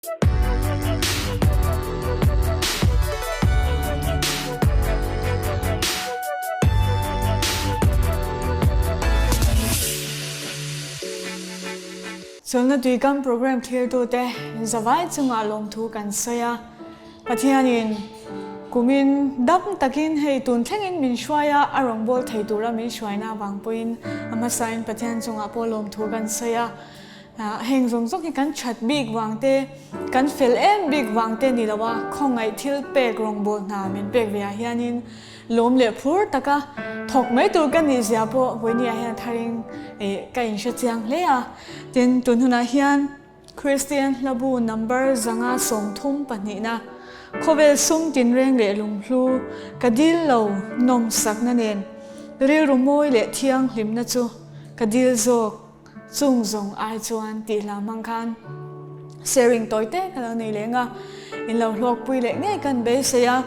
Chawlhna tuikam program thlirtute zavai chungah lawmthu kan sawi a, Pathianin kumin dam takin hei tun thlengin min hruai a, a rawngbâwl thei tura min hruaina avang pawhin a hmasain Pathian chungah pawh lawmthu kan sawi a. Heng zawng zawng hi kan that bik vang te, kan fel em bik vang te ni lo a, khawngaih thil pek rawngbâwl hna min pek ve ah hianin lawm leh phur taka thawk mai tur ka nih zia pawh Vawinia hian tharin ka inhre chiang hle a. Tin, tun hunah hian Kristian hlabu number 132na khawvel sum tinreng leh lunghlu ka dil lo nawmsakna nen rilru mawi leh thianghlimna chu ka dil zawk. Chung zawng ai chuan tih hla hmang khan sharing tawi te ka lo nei leng a, in lo hlawkpui leh ngei kan beisei a,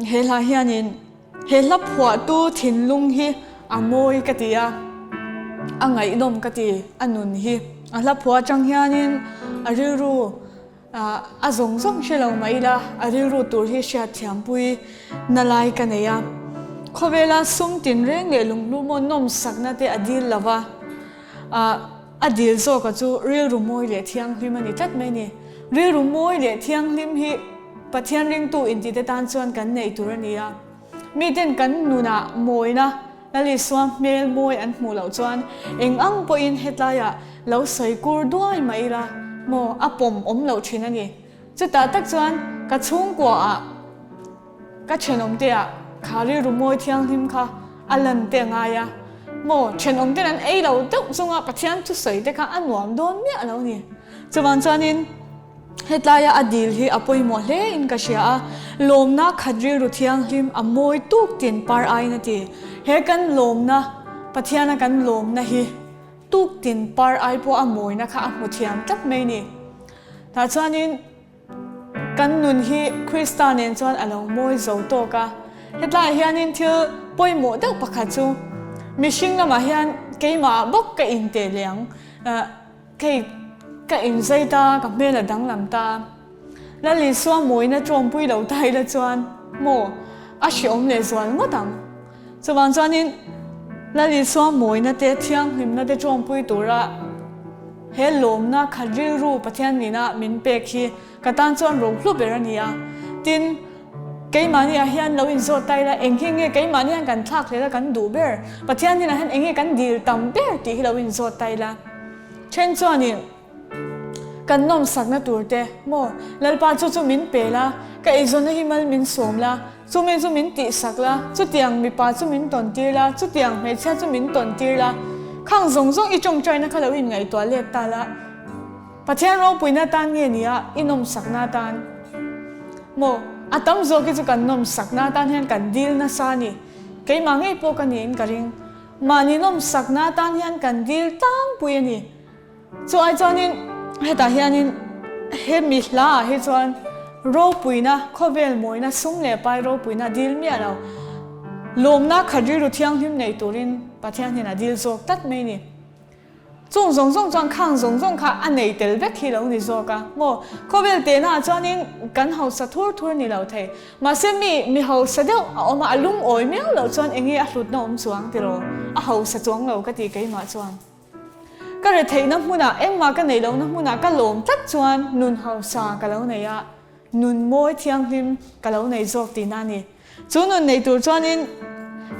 he hla hianin he hla phuahtu thinlung hi a mawi ka ti a, a ngaihnawm ka ti a nun hi. A hla phuah atang hianin a rilru A zawng zawng hre lo mah ila a rilru tur hi hriat thiampui na lai ka nei a. Khawvela sum tinreng leh lunghlu maw nawmsakna te a dil lo va, a dil zawka chu rilru mawi leh thianghlim a ni tlat mai ni. Rilru mawi leh thianghlim hi Pathian ringtu intite tan chuan kan neih tur a ni a. Miten kan nunah mawina Lal Isua hmel mawi an hmuh loh chuan eng ang pawhin hetlaiah lo sawi kur duai mah ila maw a pawm awm loh thin a ni. Chutah tak chuan ka chhungkuaah ka thenawmteah kha rilru mawi thianghlim kha a lan te a ngai a maw thenawmten an ei lo deuh chunga Pathian thusawi te kha a nuam dawn miah lo ni. Chuvang chuanin. Hetlaia a dil hi a pawimawh hle in ka hria a, lawmna khat rilru thianghlim a mawi tuk tin par aiin a ti. He kan lawmna, Pathiana kan lawmna hi tuk tin par ai pawh a mawina kha a hmu thiam tlat mai ni. Tah chuanin kan nun hi Krista nen chuan a lo mawi zo tawk a. Hetlaiah hianin thil pawimawh deuh pakhat chu mihring lamah hian keimah bawk ka inteh leh ang. Kei ka inzai ta, ka hmel a danglam ta. Lal Isua mawina tawmpui lo ta ila chuan maw a hreawm leh zual ngawt ang. Chuvang chuanin Lal Isua mawina te thianghlimna te tawmpui tura he lawmna khat rilru Pathian nihna min pek hi ka tan chuan rohlu ber a ni a. Tin, keimahni ah hian lo inzawt ta ila eng hi nge keimahni hian kan thlak hlel a kan duh ber, Pathian hnenah hian eng nge kan dil tam ber tih hi lo inzawt ta ila. Then chuanin kan nawmsakna tur te maw Lalpa chu chu min pe la, ka eizawnna hi mal min sawm la, chumi chu min tihsak la, chutiang mipa chu min tawn tir la, chutiang hmeichhia chu min tawn tir la, khang zawng zawng i tawngtaina kha lo inngaihtuah let ta la, Pathian ropuina atan nge nia i nawmsakna atan maw a tam zawk hi chu kan nawmsakna atan hian kan dil nasa a ni, keimah ngei pawh ka niin ka ring. Mahni nawmsakna atan hian kan dil tlangpui a ni. Chu ai chuanin hetah hianin hemi hlaah hi chuan ropuina, khawvel mawina, sum leh pai ropuina dil miah lo. Lawmna khat rilru thianghlim nei turin Pathian hian a dil zawk tlat mai a ni. Chung zawng zawng chuan khang zawng zawng kha a nei tel vek hi lo ni zawk a maw? Khawvel tehna ah chuanin kan hausa thur thur ni lo thei. Mahse mi mi hausa deuh a awm a, a lungawi miau loh chuan enge a hlutna awm chuang tiraw? A hausa chuang lo ka ti keimah chuan. Ka retheihna hmunah engmah ka neih lohna hmunah ka lawm tlat chuan nun hausa ka lo nei a, nun mawi thianghlim ka lo nei zawk tihna a ni. Chu nun nei tur chuanin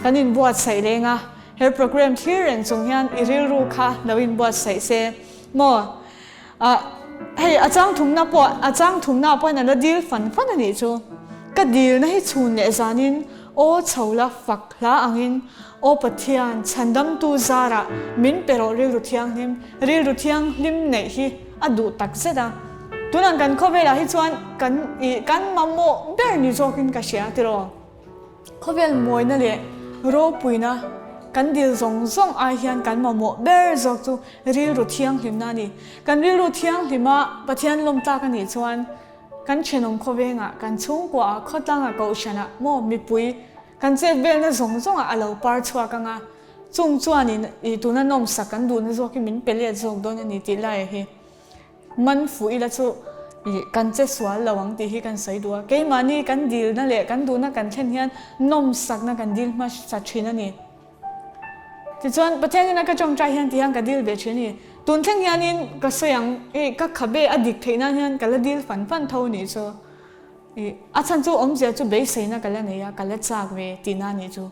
kan inbuatsaih reng a, he program thlir reng chung hian i rilru kha lo inbuatsaih se maw? Ah, hei a chang thumna pawh, a chang thumna ah pawhin a la dil fan fan a nih chu. Ka dilna hi chhun leh zanin aw chho la fak hla angin aw Pathian chhandamtu zarah min pe rawh rilru thianghlim, rilru thianghlim neih hi a duh tak zet a. Tunah kan khawvelah hi chuan kan ih kan mamawh ber ni zawkin ka hria tiraw? Khawvel mawina leh ropuina kan dil zawng zawng ai hian kan mamawh ber zawk chu rilru thianghlimna a ni. Kan rilru thianghlima Pathian lawm tlak a nih chuan kan thenawm khawvengah, kan chhungkuaah, khawtlangah, kohhranah maw mipui kan chet velna zawng zawngah a lo par chhuak ang a, chung chuanin ih tuna nawmsak kan duhna zawk hi min pe let zawk dawn a ni tih lai hi. Man fuh ila chu Ih, kan che sual lo ang tih hi kan sawi duh a, keimahni kan dilna leh kan duhna kan thlen hian nawmsakna kan dil hmasa thin a ni. Tichuan, Pathianin a ka tawngtai hian ti hian ka dil ve thin a ni. Tun thleng hianin ka sawi ang, ih, ka khabe a dik theih nan hian ka la dil fan fan tho nih chu. Ih, a chhan chu awmzia chu beiseina ka la nei a, ka la chak ve tihna a nih chu.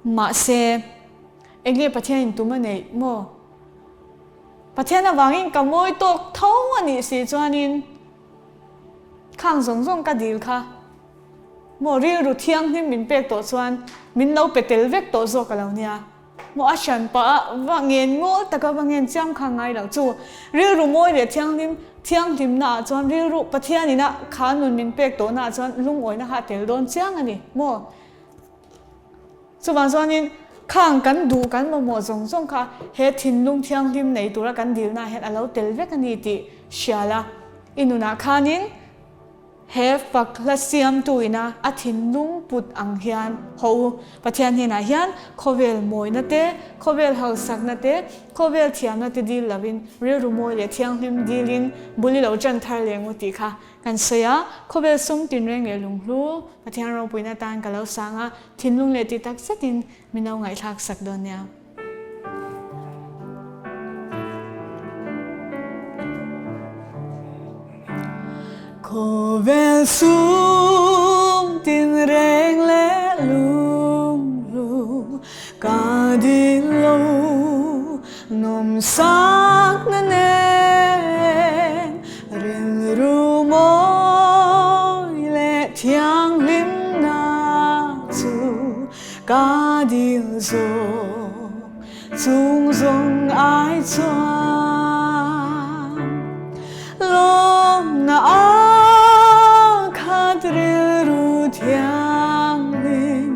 Mahse, enge Pathianin tum a neih maw? Pathian avangin ka mawi tawk tho a nih si chuanin khang zawng zawng ka dil kha maw rilru thianghlim min pek tawh chuan min lo pe tel vek tawh zawk a lo nia maw a hran pah a va ngen ngawl taka va ngen chiam kha ngai lo chu rilru mawi leh thianghlim thianghlimna ah chuan rilru Pathianin a kha nun min pek tawhna ah chuan lungawina kha a tel dawn chiang a ni maw. Chuvang chuanin khang kan duh kan mamawh zawng zawng kha he thinlung thianghlim nei tura kan dilnaah hian a lo tel vek a ni tih hria la. I nunah khanin he fak hla siamtu ina a thinlung put ang hian haw u. Pathian hnenah hian khawvel mawina te, khawvel hausakna te, khawvel thiamna te dil lovin rilru mawi leh thianghlim dilin bul i lo ṭan thar leh ngu tih kha Kan sawi a, khawvel sum tinreng leh lunghlu Pathian ropuina tan ka lo sang a, thinlung leh ti tak zetin min lo ngaihthlak sak dawn nia. Khawvel sum tinreng leh lunghlu ka dil lo, Nawmsakna nen rilru mawi leh thianghlimna chu ka dil zawk chung zawng ai chuan lawmna a khat rilru thianghlim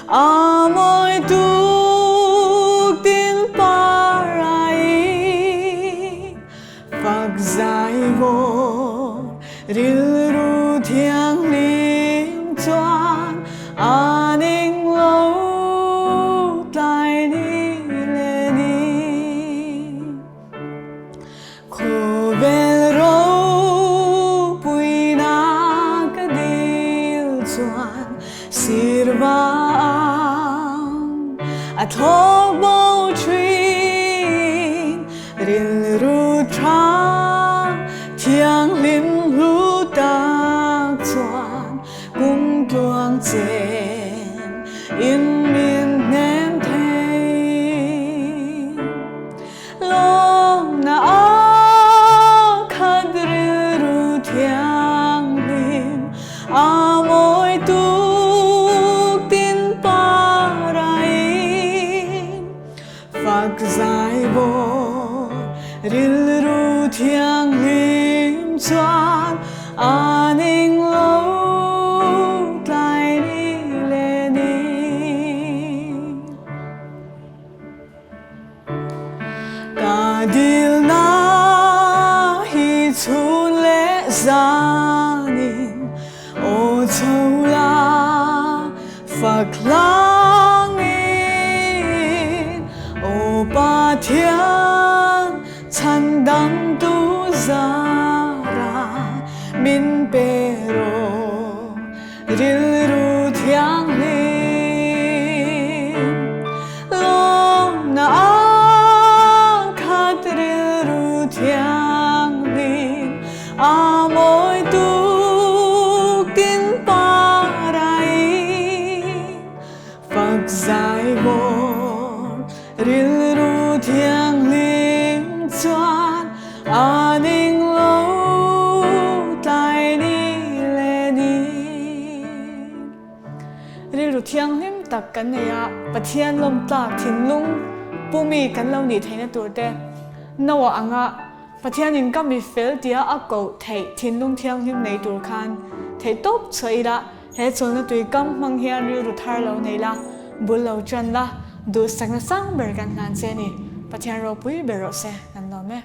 A mawi tuk tin par ai fak zai vawr rilru thianghlim chuan a ning lo tlai ni le ni. Khawvel ropuina ka dil chuan sirva ang a thlawk bo thin. Rilru tha thianghlim hlu tak chuan kum tluang chen in min hnem thei. Lawmna a khat rilru thianghlim a mawi tuk tin par a in fak zai bawr rilru thianghlim chuan a ning lo tlai ni le ni. Ka dilna hi chhun leh zanin aw chho la fak hlangin aw Pathian chhandamtu zara min pe rawh. Rilru thianghlim lawmna a khat rilru thianghlim a mawi tuk tin par a in fak zai bawr rilru thianghlim chuan A ning lo tlai ni le ni. Rilru thianghlim tak kan nei a, Pathian lawm tlak thinlung pumi kan lo nih theihna tur te Noah anga Pathianin ka mi fel tia a koh theih thinlung thianghlim nei tur khan theih tawp chhuah ila he chawlhna tui kam hmang hian rilru thar lo nei la, bul lo ṭan la, duhsakna sang ber kan hlan che ni. Pathian ropui ber rawh se, kan lawm e.